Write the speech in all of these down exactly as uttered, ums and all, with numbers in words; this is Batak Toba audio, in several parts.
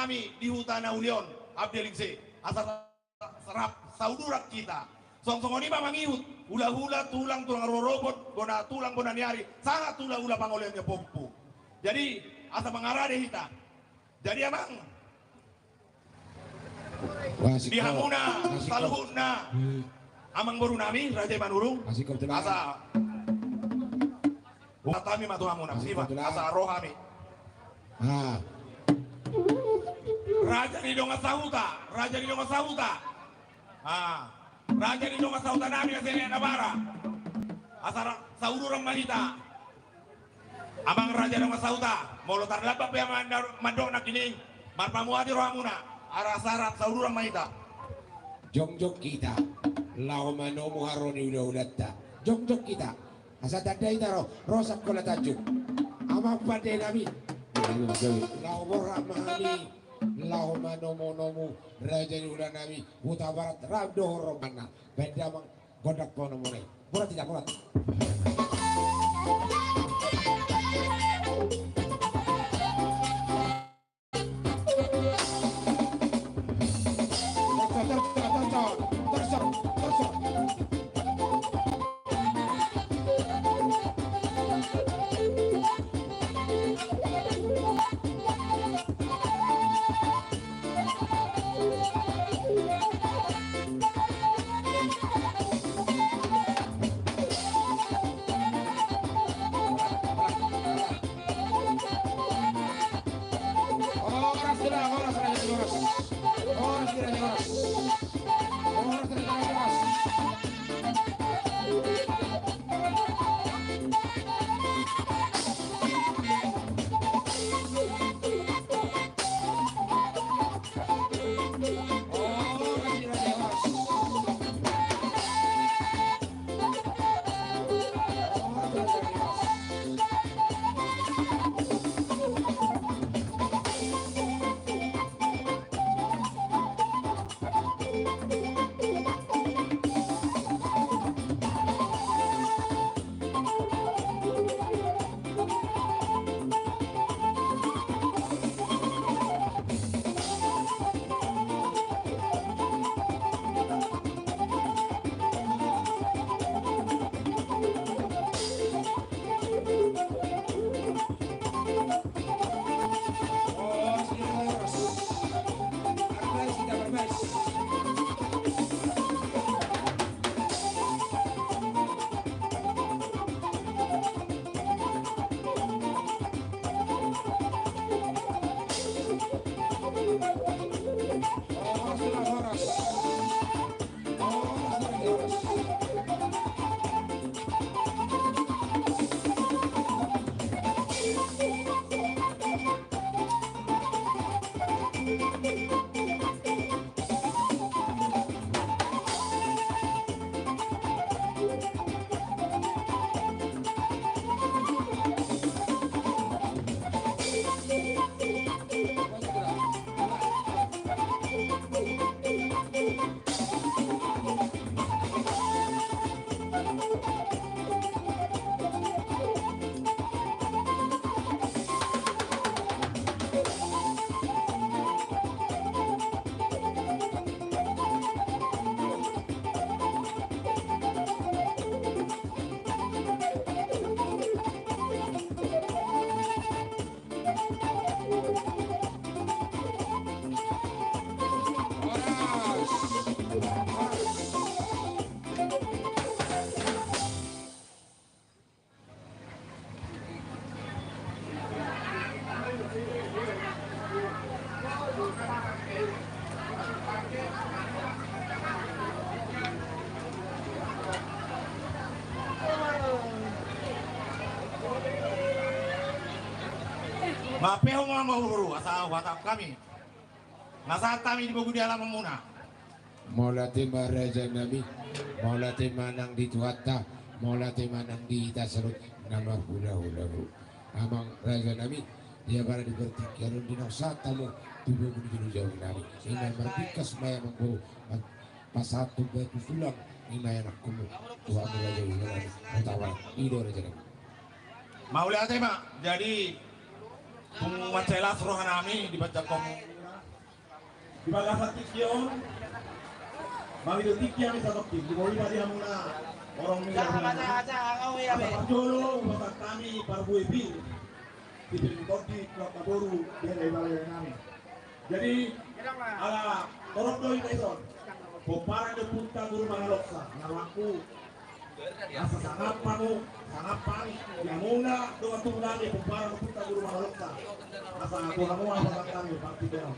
nami di huta na uli on, Abdelingse. Asa rap sauduran hita. Songon i ma mangihut hulahula, tulang, tulang rorobot, bona tulang, bona ni ari, sahat hulahula pangolean ni ompu. Jadi asa mangarade hita. Jadi amang, di hamuna saluhutna, amang boru nami Raja Manurung, asa hami ma tu hamuna, asa ro hami. Raja ni dongan sahuta, raja ni dongan sahuta. Raja ni dongan sahuta nami na sian na bara. Asa sauduran ma hita. Amang raja dongan sahuta, molo tarlambat pe amang mandok nangkining, marpamuati rohamuna. Asa rap sauduran ma hita. Jongjong hita, laho manomu haro ni hulahulanta. Jongjong hita. Asa tanda hita ro, ro Sangkola Tanjung. Amang pande nami, laho borhat ma hami, laho manomunomu raja ni hula nami Hutabarat rap dohot rombonganna. Baen damang gondang panomuna i. Borhat hita, borhat. Horas, horas, horas, horas. Horas, horas, horas. Horas, horas, horas. Mapeho ma, ma huru-huru, asa huhatahon hami. Nga sahat hami di bogu di alamanmuna. Mauliate ma raja nami, mauliate ma nang di Tuhanta, mauliate ma nang di hita saluhut na marhulahula. Amang raja nami, di abara di partingkian on di na sahat hamu tu bogu ni jolo jabu nami. Ima marbingkas ma i amang boru, pasahat tu batu sulang, ima i anakkonmu, tu hamu raja i, Hutabarat, i do raja nami. Mauliate ma, jadi tung mansai las roha nami di panjangkon Di bagasan tingki on, mangido tingki hami satongkin, di bagasan hamuna horong ni hamuna. Asa parjolo, pasahat hami parbue pir. Di pir ni tondi, tu angka boru, bere, ibebere nami. Jadi, ala torop do hita dison. Pomparan ni ompunta Guru Mangaloksa, na laku. Asa sangap hamu, sangap hami, di hamuna dongan tubu nami, pomparan ni ompunta Guru Mangaloksa. Asa tu hamu, asa sangap hami, parti bere.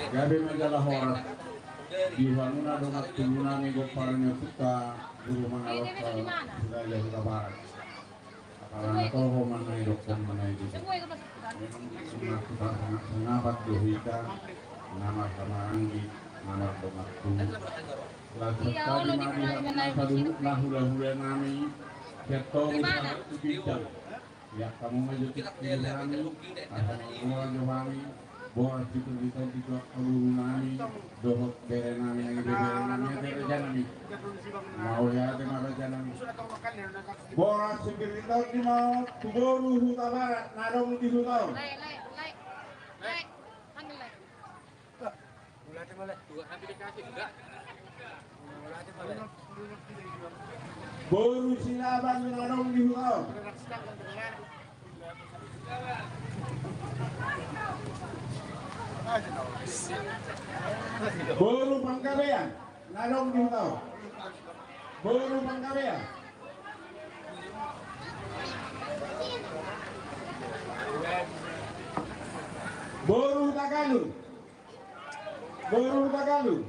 Gabe ma jala horas di hamuna dongan tubu nami, pomparan ni ompunta Guru Mangaloksa, Siraja Hutabarat. Apala na toho ma na idokkon ma na idokkon. Memang di sini kita sangat sangapat do hita, nama sama anggi, nama dongan tubu. Langsung tadi mari hata saluhutna hulahula nami. Sian toru sahat tu ginjang. Ia hamu ma jo tingki hami, asa mangola jo hami. Boras sipir ni tondi tu angka boru nami dohot bere nami, nang ibebere nami, ate raja nami. Mauliate ma raja nami. Boras sipir ni tondi ma on tu boru Hutabarat na adong di huta on. Boru Silaban na adong di huta on. Boru Panggabean na adong di huta on. Boru Panggabean. Boru Hutagalung. Boru Hutagalung.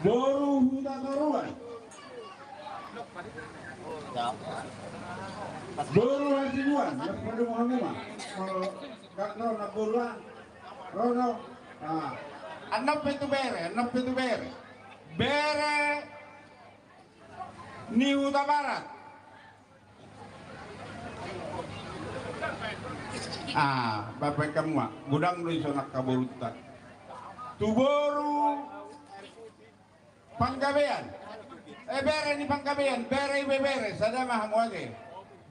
Boru Hutatoruan. Boru Hasibuan, na padu mangumuma. Molo gak ro na boru an. Ro no. Ah. Annon pe tu bere, annon pe tu bere. Bere ni Hutabarat. Ah, bapak kamu, ah, godang do dison angka borunta. Tu boru Panggabean. Eh, bere ni Panggabean, bere ibebere, sada ma hamu ate.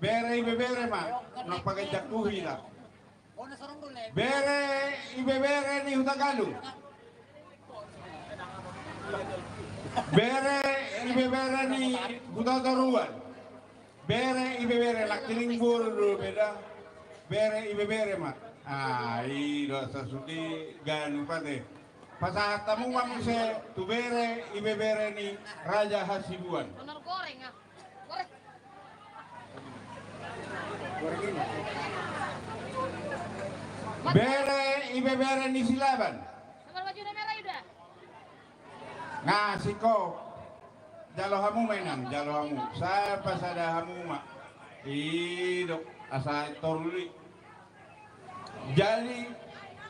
Bere ibebere ma, na paganjang tu hita. Bere ibebere ni Hutagalung. Bere ibebere ni Hutatoruan. Bere ibebere, nangkining boru do beda. Bere ibebere ma. Ah, i do asa sude ganup ate. Pasahat hamu ma muse tu bere ibebere ni Raja Hasibuan. Honor goreng, ah. Bere ibebere ni Silaban. Nga siko. Jalo hamu ma inang, jalo hamu. Sai pasada hamu ma. I do, asa toruli. Jadi,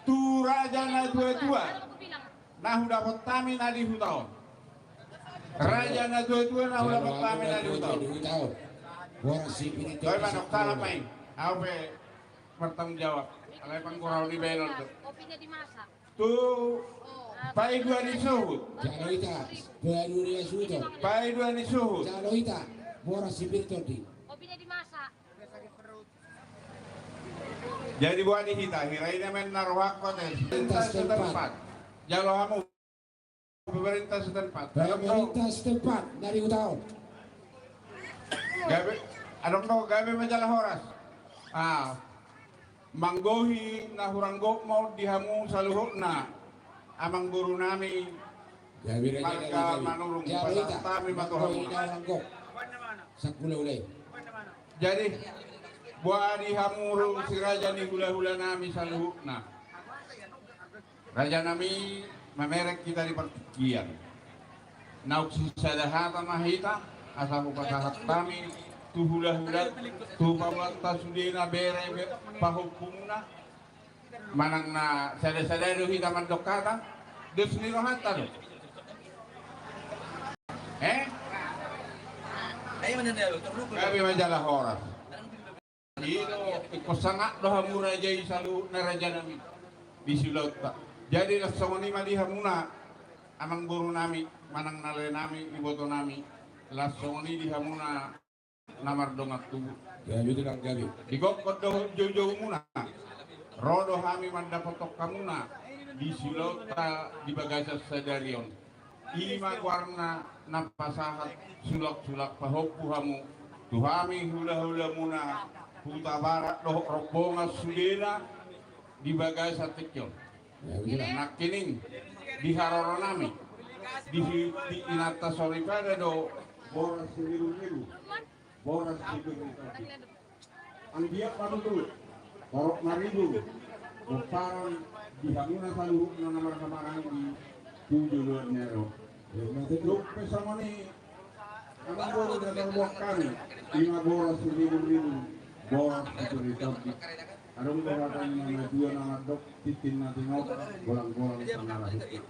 tu raja na tua-tua na hudapot hami na di huta on. Raja na tua-tua na hudapot hami na di huta on. Boras sipir ni tondi. Toi manuk salah main. Au pe bertanggung jawab. Alai pangkurau ni belon tu. Kopinya dimasak. Tu paidua ni suhut. Jalo hita. Paidua ni suhut. Paidua ni suhut. Jalo hita. Boras sipir ni tondi. Kopinya dimasak. Jadi boha di hita, hira i na men na rohangku ate. Pemerintah setempat. Jalo hamu. Pemerintah setempat. Pemerintah setempat dari huta on. Gabe, adong do, gabe ma jala horas. Ah, manggohi na hurang gok ma on di hamu saluhutna. Amang boru nami. Gabe raja, marga Manurung, pasahat hami ma tu hamu. Sangkula ulai. Jadi, boha di hamu ro si raja ni hula-hula nami saluhutna. Raja nami, mamereng hita di partingkian. Naung sisada hata ma hita, asa hupasahat hami tu hula-hula, tu pamoruonta sudena, bere, be-, pahompumuna. Manang na sada-sada do hita mandok hata, dos ni rohanta do. Eh? Gabe ma jala horas. I do, ingkon sangap do hamu raja i saluhutna raja nami di siulaonta. Jadi laos songon i ma di hamuna amang boru nami, manang na lae nami, iboto nami, laos songon i di hamuna. na mardongan tubu. Gabe, Tulang, gabe. Digokkon dohot joujoumuna, ro do hami mandapothon hamuna di siulaonta di bagasan sadari on. I ma goarna na pasahat sulaksulak pahompu hamu tu hami hulahulamuna Hutabarat dohot rombongan sudena di bagasan tingki on. Nangkining di haroronami, di, di inanta soripada do boras siriburribur, boras siriburribur. Anggiat ma tutu torop maribur pomparan di hamuna saluhutna na marhahamaranggi tu joloan ni ari on. Tung pe songon i, amang boru, na tarboan hami, i ma boras siriburribur, boras siriburribur. Adong do hata ni na matua na mandok, tintin na tinopa, golanggolang sangara hutna.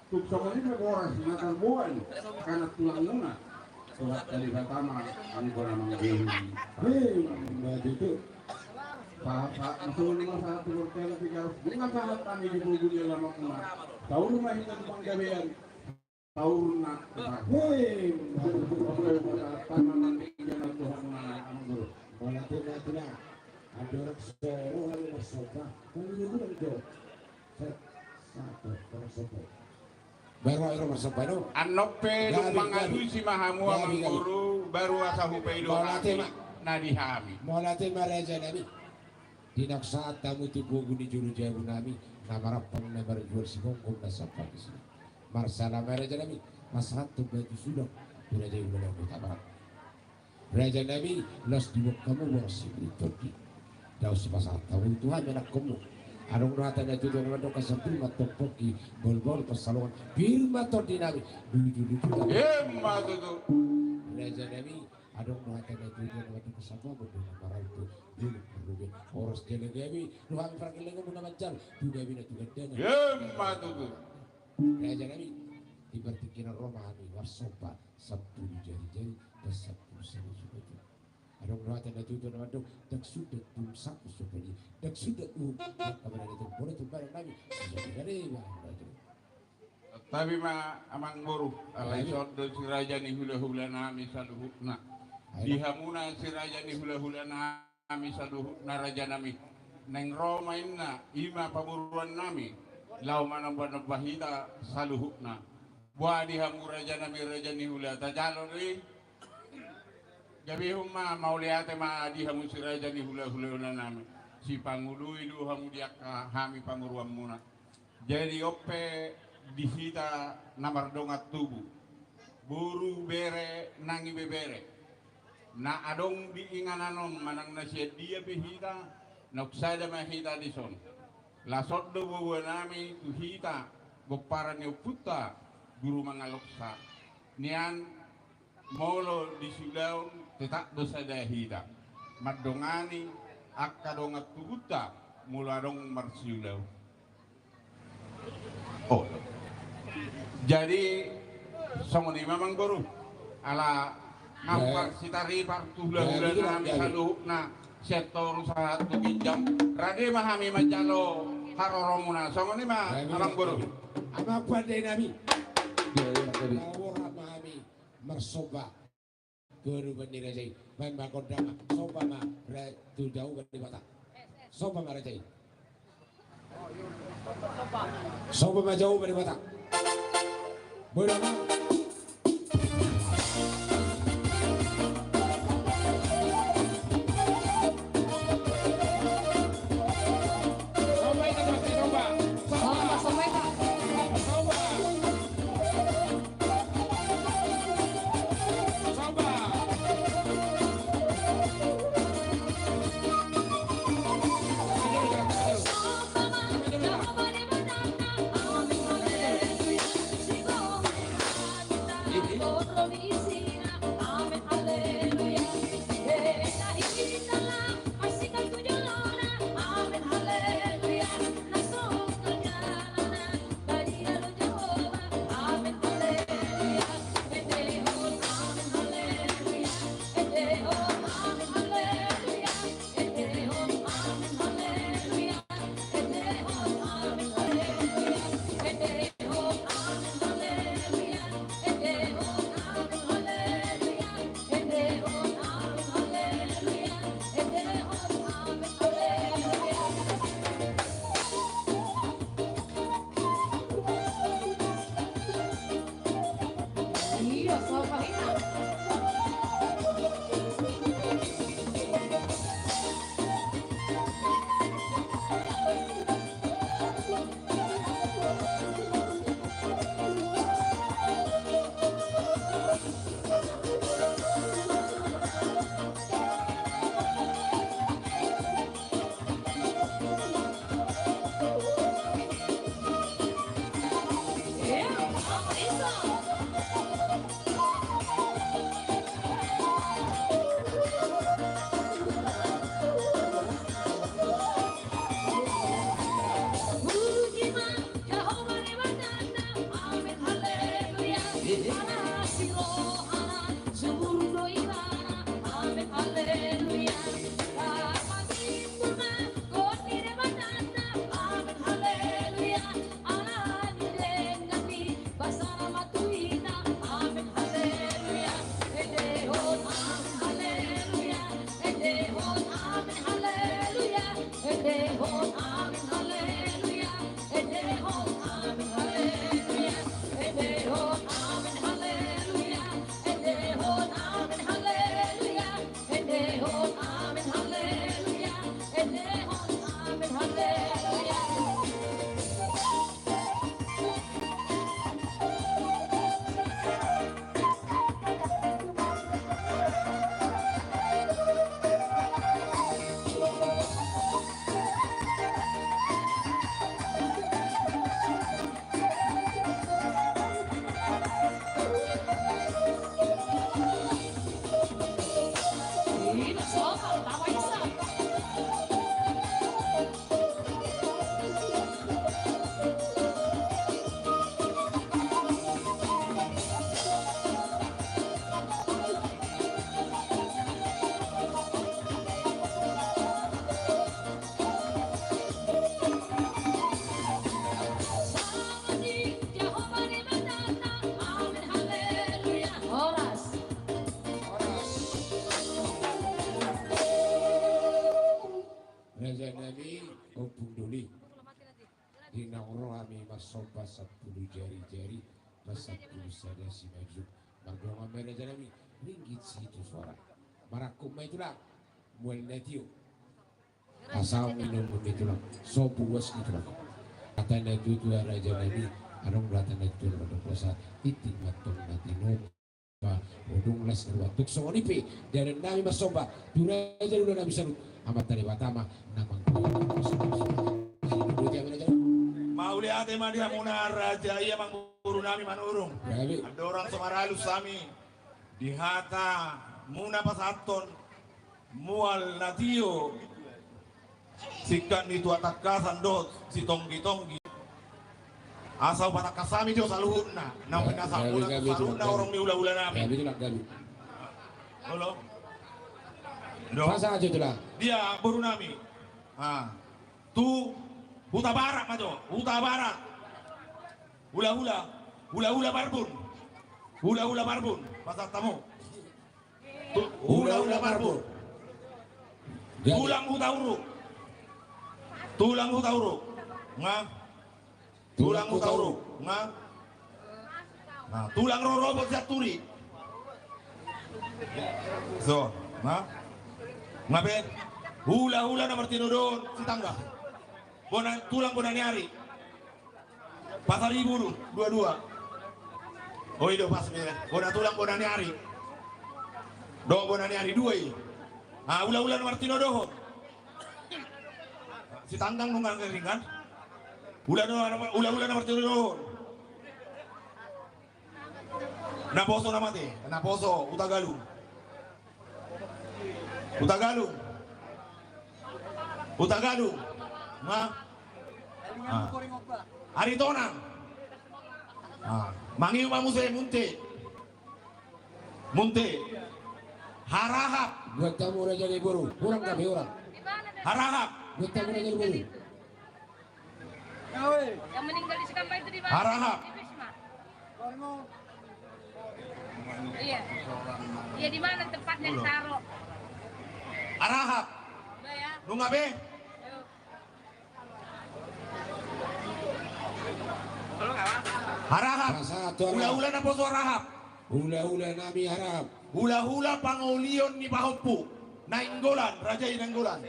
Tung songon i pe boras na tarboan, kanan tulangmuna, sobat kali pertama, anggo na manggiri. Hei, ma tutu. Sahat, sahat, songon i ma sahat tu bortean, tiga ratus bunga sahat hami di pogu ni alamatmuna. Saur ma hita tu panggabean. Saur na. Hei, ma tutu. Oke, sahat hami di alamatmuna, amang boru. Bola tena, tena. Andorang soro hami marsomba. Kan dia bilang jo. Baru ae ro marsomba do. Annon pe dung mangalusi ma hamu, amang boru, baru asa hupaido hami na di hami. Mauliate ma, raja nami. Di na sahat hamu tu pogu ni jolo jabu nami, na marampang na marjual sigomgom na sampang disi. Marsala ma, raja nami, pasahathon batu sulang tu raja i, tu Hutabarat. Raja nami, las diboan hamu boras siriburribur. Dao sipasahat hamu tu hami anakkonmu. Adong do hata na tutu na mandok, asa pir ma tongpongki, bolbol pansalongan, pir ma tondi nami, lujuluju nami. Emma tutu. Raja nami, adong do hata na tutu na mandok, asa pir ma tondi nami, lujuluju nami. Horas jala gabe do hami pargellengonmu na manjalo tu gabe na tu gandana. Emma tutu. Raja nami, di partingkian on ro ma hami marsomba. Sampulu jarijari, dan sampulu sada sumajung. Adong do hata na tutu na mandok, ndang sundat uhum sangkut sombali, ndang sundat uhum, ndang kabarani tung, molo tung badan nami, sisongon i ma, amang boru. Tapi ma, amang boru, alai ison do si raja ni hulahula nami saluhutna. Di hamuna si raja ni hulahula nami. Nami saluhutna, raja nami, naeng ro ma inna, i ma pamoruan nami, laho manombanomba hita saluhutna. Boha di hamu, raja nami, raja ni hula, tajalo do i? Gabehon ma, mauliate ma di hamu si raja ni hulahula nami. Sipangoloi do hamu di angka hami pamoruanmuna. Jadi on pe di hita na mardongan tubu, boru, bere nang ibebere, na adong di inganan on manang na sian dia pe hita, naung sada ma hita dison. Las on do boaboa nami tu hita, pomparan ni ompunta Guru Mangaloksa. Nian molo di siulaon tetap do sada hita mandongani angka dongan tubunta molo adong marsiulaon. Oh. Jadi songon i ma, amang boru, ala nampar sitaripar tu hulahula nami saluhutna, sian toru sahat tu ginjang, rade ma hami manjalo haroromuna. Songon i ma, amang boru. Amang pande nami. Borat ma hami marsomba. Guru bani raja i, baen ma gondang, somba ma tu Jahowa Debata. Somba ma raja i. Somba ma Jahowa Debata. Bola ma. Somba, somba, somba. Somba, somba. Naung ro hami marsomba sampulu jari-jari, pas sampulu sada simanjujung. Margongan ma i raja nami, ringgit sitio suara. Marangkup ma i tulang, mual na tio. Asa minum ma i tulang, sombu uas ni tulang. Hata na tutu raja nami, adong do hata na tutu raja nami, pasahat tintin ma antong na tinopa. Dung las na ruatuk songon i pe, dalan nami marsomba tu raja ni ulaon nami saluhut, Amanta Debata ma na manggohi. Mauliate ma di hamuna raja i, amang boru nami Manurung. Andorang so maralus hami di hata muna pasahathon mual na tio, singkat ni tua tangkasan dohot sitonggi-tonggi. Asa hupatangkas hami jo saluhutna, na pinasahat muna tu saluhutna horong ni hula-hula nami. Olo. Dia boru nami. Tu Hutabarat ma jo, Hutabarat. Hula-hula, hula-hula Marbun. Hula-hula Marbun, pasahat hamu. Hula-hula Marbun. Tulang Hutauruk. Tulang Hutauruk. Nga. Tulang Hutauruk. Nga. Tulang rorobot Sianturi. So, nga. Nga pe. Hula-hula na martinodohon Sitanggang. Bona, tulang Bonaniari. Pasaribu do, dua-dua. O i do pas be. Bona tulang Bonaniari. Do Bonaniari dua i. Hula-hula na martinodohon Sitanggang nunga ringgan. Hula-hula na martinodohon. Naposo na mate, naposo Hutagalung. Hutagalung. Hutagalung. Nga. Aritonang. Mangiu ma muse Munte. Munte. Harahap. Buat tamu raja ni boru. Orang gabe orang. Harahap. Buat tamu raja ni boru. Yang meninggal di Sekampa itu di mana? Harahap. Iya. Iya, di mana tempatnya ditaruh? Harahap. Nunga be? Harahap. Hula-hula naposo Harahap. Hula-hula nami Harahap. Hula-hula pangolion ni pahompu. Nainggolan, raja i Nainggolan.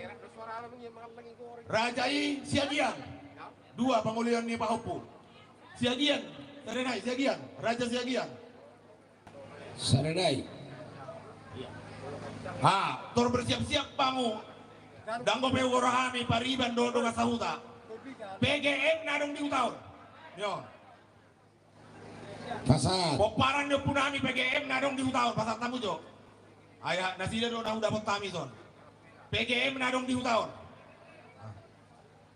Raja i Siagian. Dua pangolion ni pahompu. Siagian, sada nai Siagian, raja Siagian. Sada nai. Ha, tor bersiap-siap hamu. Dang dope huroha hami pariban dohot dongan sahuta. P G M na adong di huta on. Yo. Pasahat. Pomparan ni ompu nami P G M na adong di huta on, pasahat hamu jo. Ai nasida do na hudapot hami son. P G M na adong di huta on.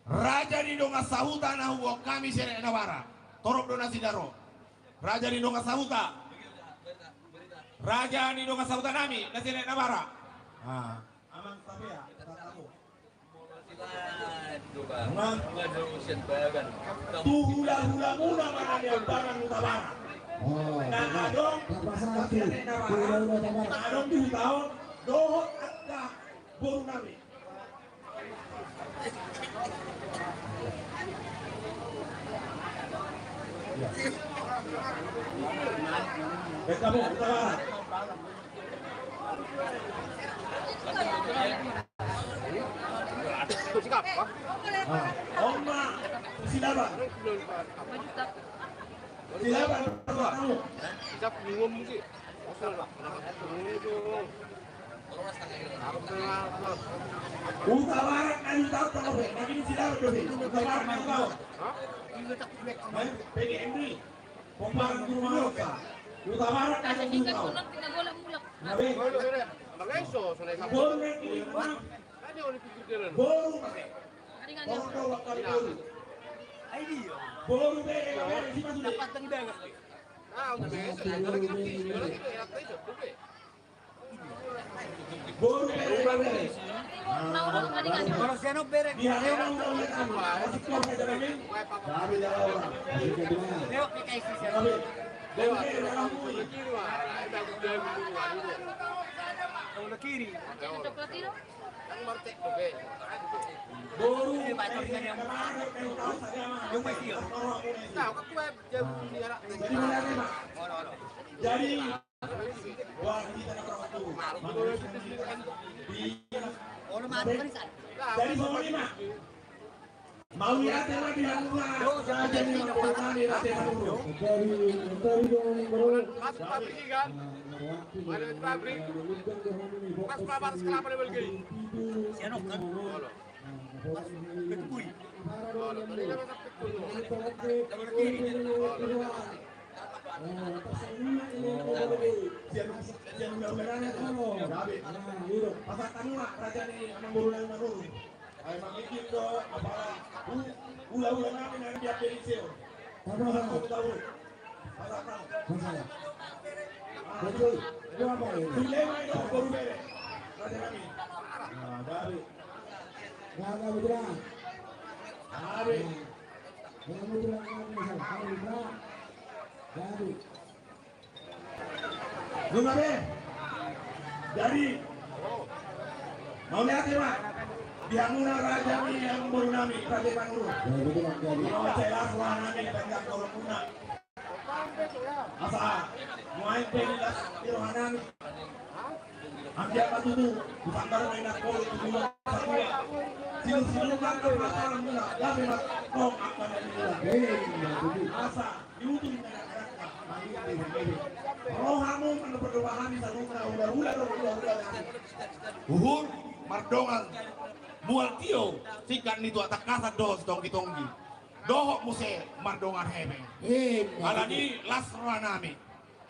Raja ni dongan sahuta na huboan hami Siagian Nabara. Torop do nasida ro. Raja ni dongan sahuta. Raja ni dongan sahuta nami na Siagian Nabara. Amang Sapea. Tu hula-hula muna ma na niambaran Hutabarat. Na adong di huta on dohot angka boru nami. Beta mo, Hutabarat. Sikap, ha? On ma Silaban. Silaban. Sikap, minum mungkin. Hutabarat na di huta on, Silaban dope. Hutabarat na di huta on. P G M D. Pomparan tu rumah. Hutabarat na di huta on. Boru na di huta on. Boru na di huta on. Boru. Boru bere, bere, si Mas Ude. Boru bere, bere. Di halean udah, udah tahu. Masih kau saya jalan. Kami jalan orang. Kami. Boru bere, bere. Bola kiri. Jadi, wah, kita dapat waktu. Jadi, jadi, jadi, Mauliate ma di hamuna raja ni amangboru nami, raja ni amangboru. Masuk pabrik kan? Ada pabrik. Pas pabar sekolah pada belgi. Sianok kan? Pas ketui. Double kiri. Sian, sian ulang-ulangan. Gabe. Pasahat hamu ma raja ni amangboru nami maruru. Ai mangijin do apala u-, ula-ula nami na di Apeliseo. Tama. Tama. Tama. Tama. Betul. Itu apa ini? Sulema do boru bere. Raja nami. Nah, dari. Nah, nah, betul. Dari. Nah, nah, betul, nah, betul. Nah, betul. Dari. Nunga be. Jadi, mauliate ma di hamuna raja ni amangboru nami, raja ni amangboru. Jadi, jadi. Mauliate las roha nami, panjang umur muna. Asa nuaeng pe las roha nami. Anggiat ma tutu, tu sanggar ma inang kolo tu gula satua. Silu-silu ma angka pasaran muna, gabe ma tong angka na di muna. Asa diutus na nangkarakka mangihut di hurmede. Rohamu mandopa-dopa hami saluhutna ula-ula dohot ula-ula nami. Uhur mardongan mual tio, singkat ni tua tangkasan dohot sitonggi-tonggi. Dohot muse mardongan hepeng. Alani las roha nami.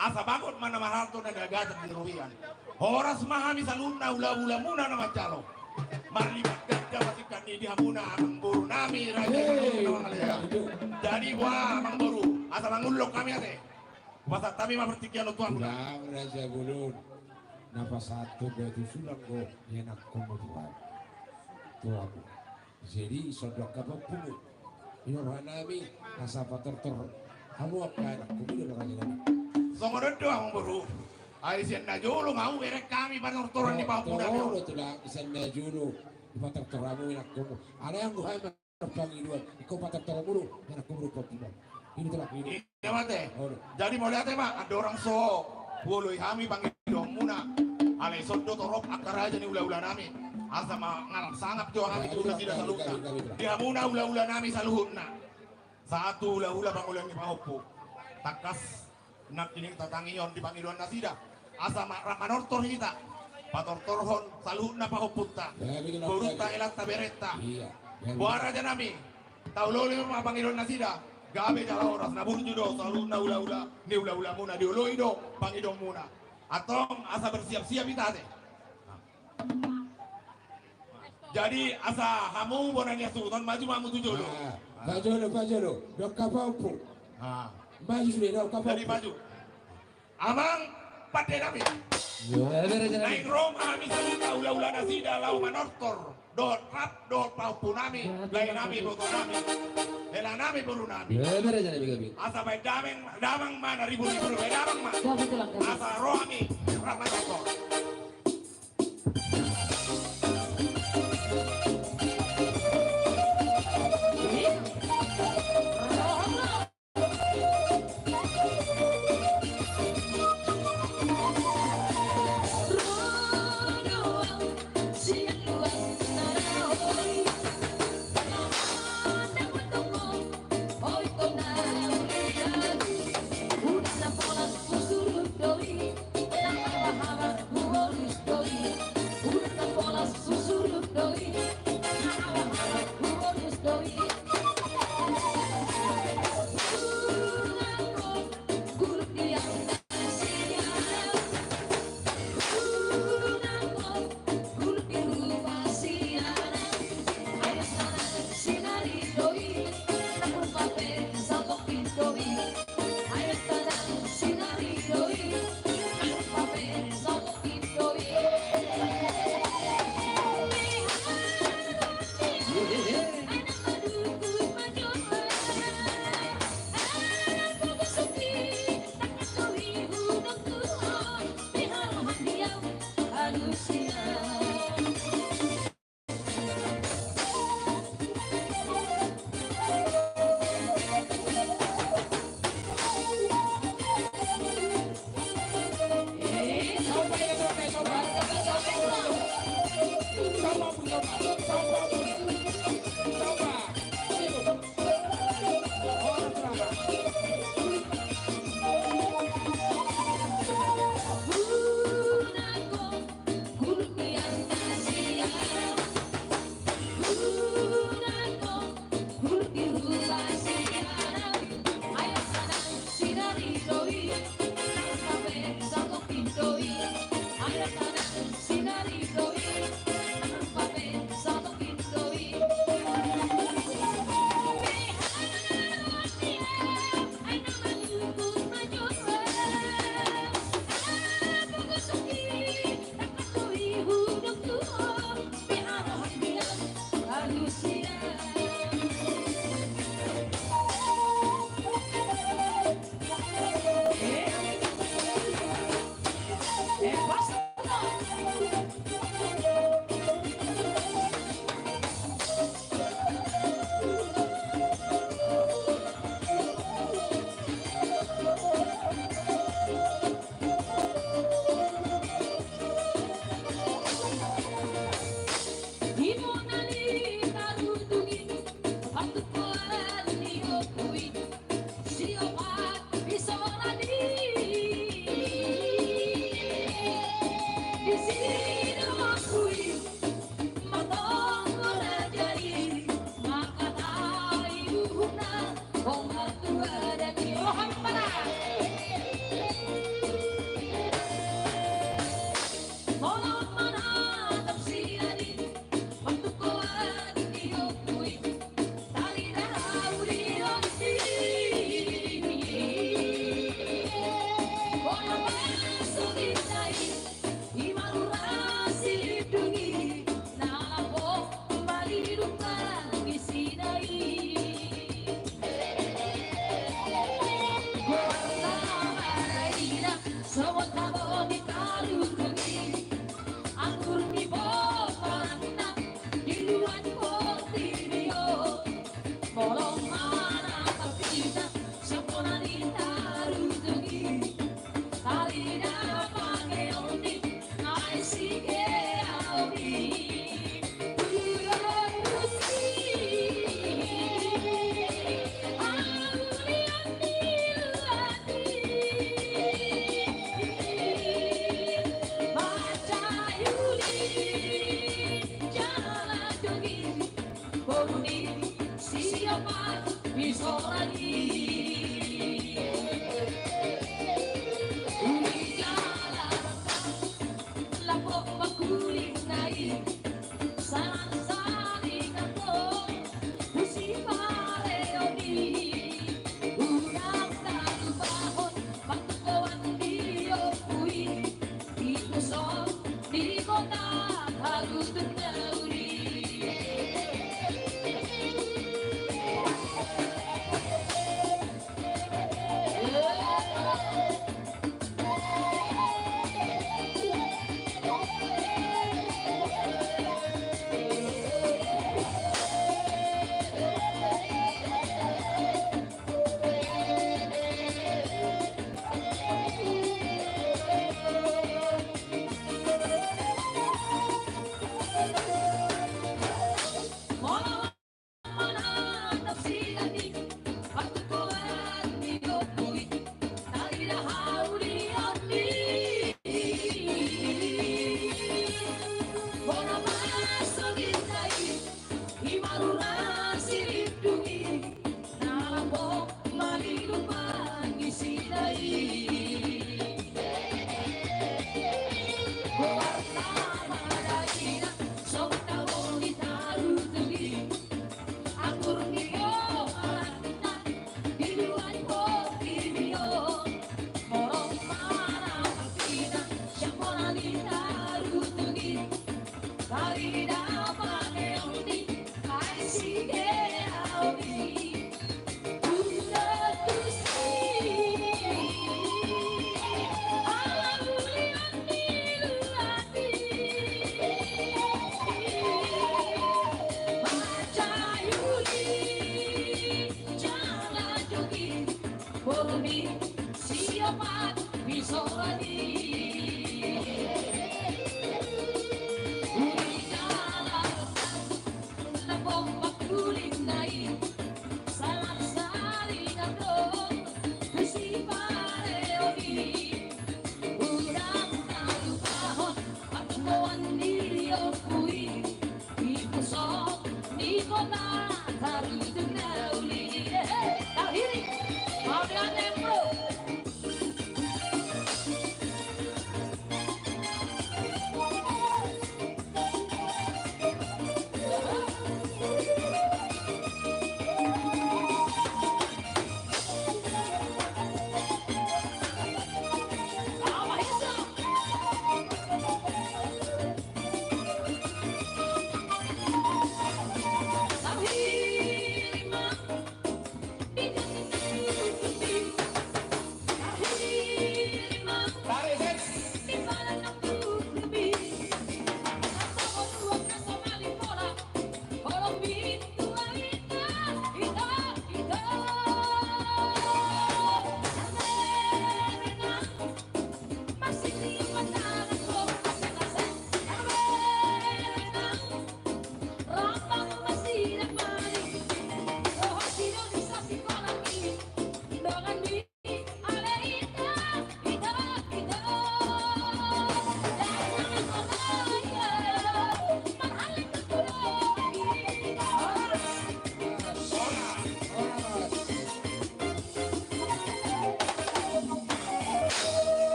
Asa bagot ma na marhalto na niagatan di robean. Horas ma hami saluhutna ula-ula muna na manjalo. Marlipat ganda ma singkat ni di hamuna amangboru nami raja ni amangboru. Jadi boha amangboru, asa mangullok hami ate. Hupasahat hami ma partingkian on tu hamuna. Tulang raja bolon. Na pasahat tu batu sulang do ianakhonmu Tuhan. Tu hamu. Jadi songon do angka pahompumu. Ino roha nami asa patortor hamu angka anakmu do raja nami. Songon on do amangboru. Ai sian na jolo ma hubereng hami patortoran ni pahompu nami. Tulang, sian na jolo dipatortor hamu anakmu. Alai anggo hami ma pangidoan, ingkon patortor hamu do anakmu do pahompu nami. Ino tulang, ino. Ina mate. Jadi mauliate ma andorang so huoloi hami pangidoanmuna. Alai songon do torop angka raja ni ula-ula nami. Asa mangalap sangap jo hami tu nasida saluhutna. Di hamuna ula-ula nami saluhutna. Sahat tu ula-ula pangula ni pahompu. Tangkas nangkin hita tangion di pangidoan nasida. Asa ma-, rap manortor hita. Patortorhon saluhutna pahompunta. Borunta, elanta, berenta. Boha raja nami. Taoloi ma pangidoan nasida. Gabe jala horas na burju do saluhutna ula-ula ni ula-ulamuna, dioloi do pangidoanmuna. Antong asa bersiap-siap hita ate. Jadi asa hamu bona ni hasuhuton, maju ma hamu tu jolo. Maju do, maju do. Dok kapau pu. Maju sude, dok kapau. Jadi maju. Amang pande nami. Naeng ro ma hami saluhutna ula-ula nasida laho manortor dohot rap dohot pahompu nami, lae nami, boto nami, hela nami, boru nami. Asa baen damang, damang ma na ribu-ribu, baen damang ma. Asa ro hami rap manortor.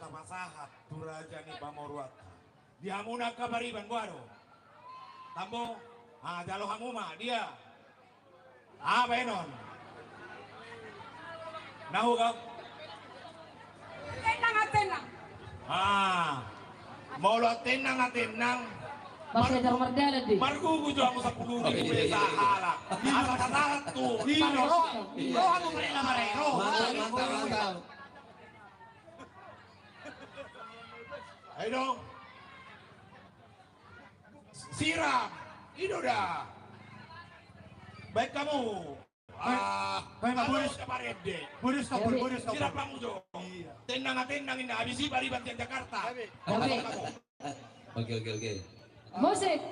Pasahat tu raja ni pamoruonta. Di hamuna angka pariban, boha do? Tambo. Ah, jalo hamu ma dia. Ah, baenon. Nahu kau. Tenang, ah, tenang. Ah. Molo tenang, ah, tenang. Margugu jo hamu sampulu ribu be sahala. Asa sasahat tu. Roha tu marena marero. Mantap, mantap, mantap. Ayo dong. Sirang. Ido da. Baen hamu. Ah, baen, baen, boris. Boris kabur, boris kabur. Sirang hamu jo. Tenang, ah, tenang, inna habis i pariban sian Jakarta. Oke, oke, oke. Musik.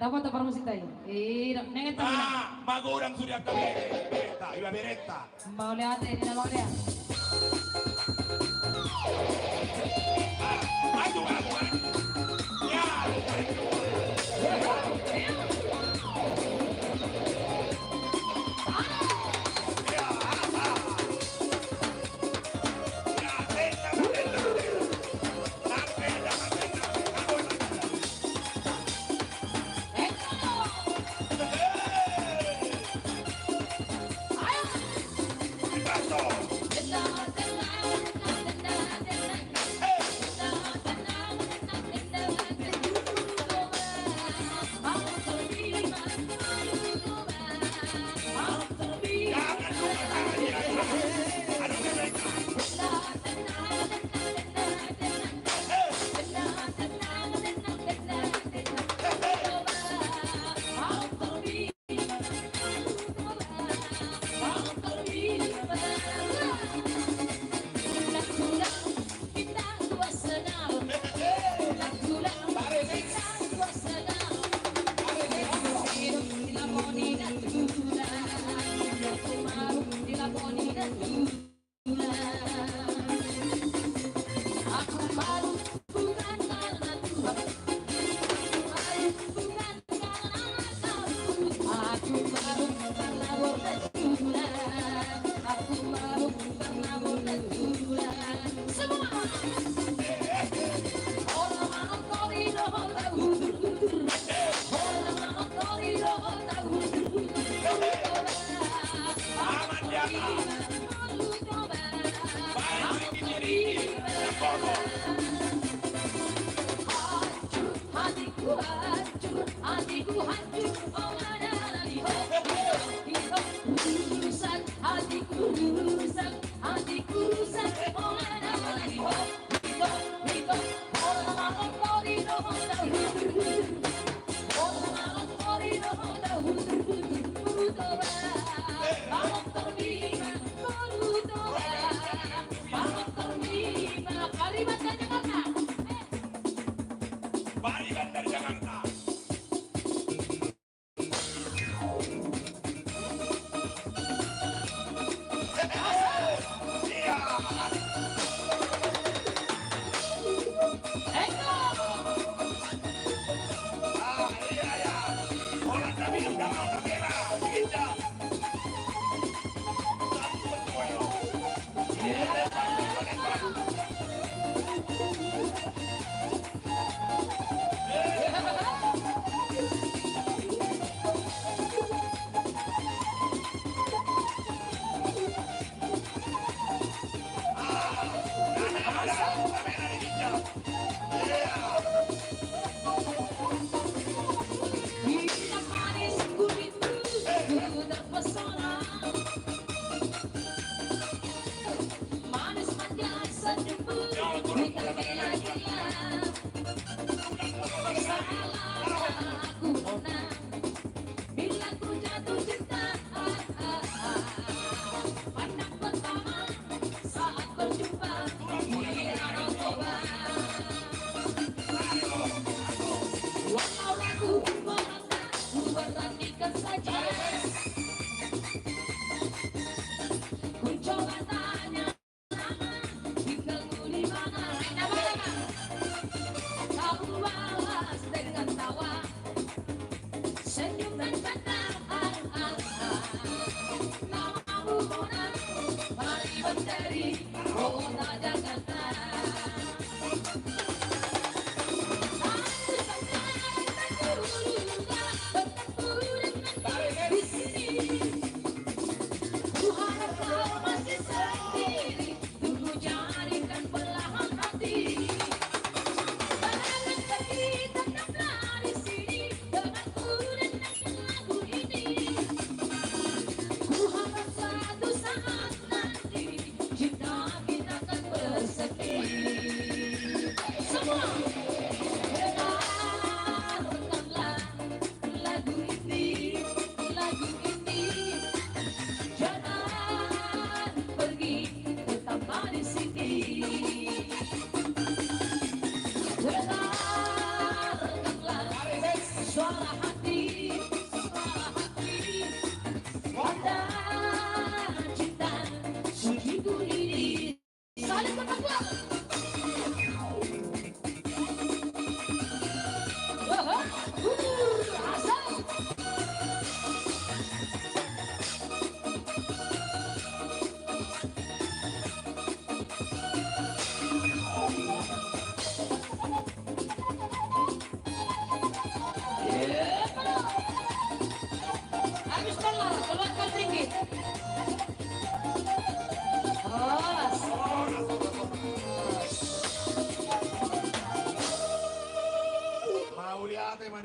Dapotan parmusik ta i. Ida, nenget ta. Ah, magodang sude angka bere, berenta, iba berenta. Mauliate, ninna mauliate. Ah, maju, maju, maju. Ya.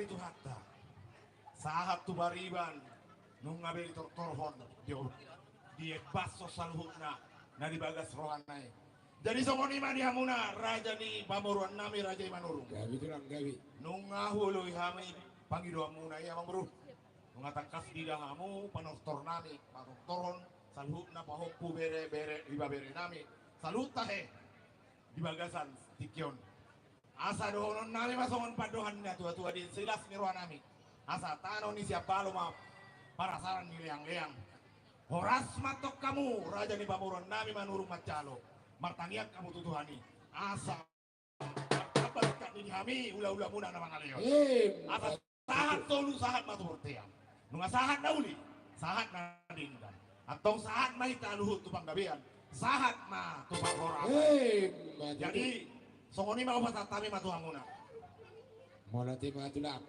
Tuhanta. Sahat tu pariban, nunga be ditortorhon, di, diebashon saluhutna na di bagas rohana i. Jadi songon i ma di hamuna raja ni pamoruon nami, raja i Manurung. Gabe tulang, gabe. Nunga huoloi hami pangidoanmuna i, amang boru. Nunga tangkas diida hamu panortor nami, panortorhon saluhutna pahompu, bere, bere, ibebere nami, saluhut tahe di bagasan tingki on. Asa dohonon nami ma songon pandohan ni natuatua di silas ni roha nami. Asa tano ni siambalo ma parasaran ni leangleang. Horas ma antong hamu raja ni pamoruon nami Manurung manjalo. Martangiang hamu tu Tuhan i. Asa martamba tingkatna di hami ulaula muna na mangaleon. Asa sahat solu, sahat ma tu bontean. Nunga sahat na uli, sahat na denggan. Antong sahat ma hita luhut tu panggabean, sahat ma tu parhorasan. Jadi songon i ma hupasahat hami ma tu hamuna. Mauliate ma tulang.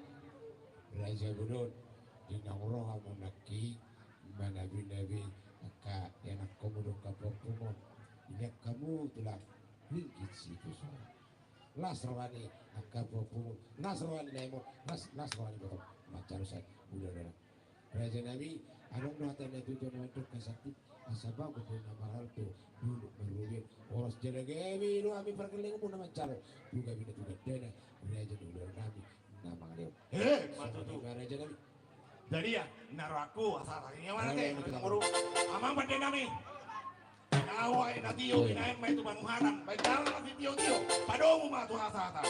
Raja Bolon, di naung ro hamu nangkin manabinabi angka ianakhonmu dohot angka pahompum on. Dilehon hamu tulang ringgit sitio soara. Las roha ni angka pahompum, las roha ni laem on, las, las roha ni ibotom manjalo sian ulaula. Raja nami, adong do hata na tutu na mandok, asa bagot do na marhalto, dolok marrobean, horas jala gabe do hami pargellengmu na manjalo tu gabe na tu gandana raja ni ulaula nami na mangaleon. He, ma tutu. Raja nami. Jadi ya, na rohangku asa tadi ni amang, amang pande nami. Nawa na tio, binaen ma i tu Banuharan, baen jala na sitiotio, padomu ma tu hasahatan.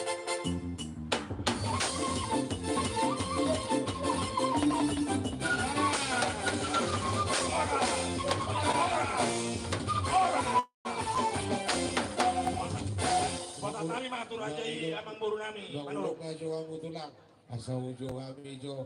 Pasahat nami ma tu raja i, amang boru nami Manurung. Asa ujou hamu tulang, asa ujou hami jo.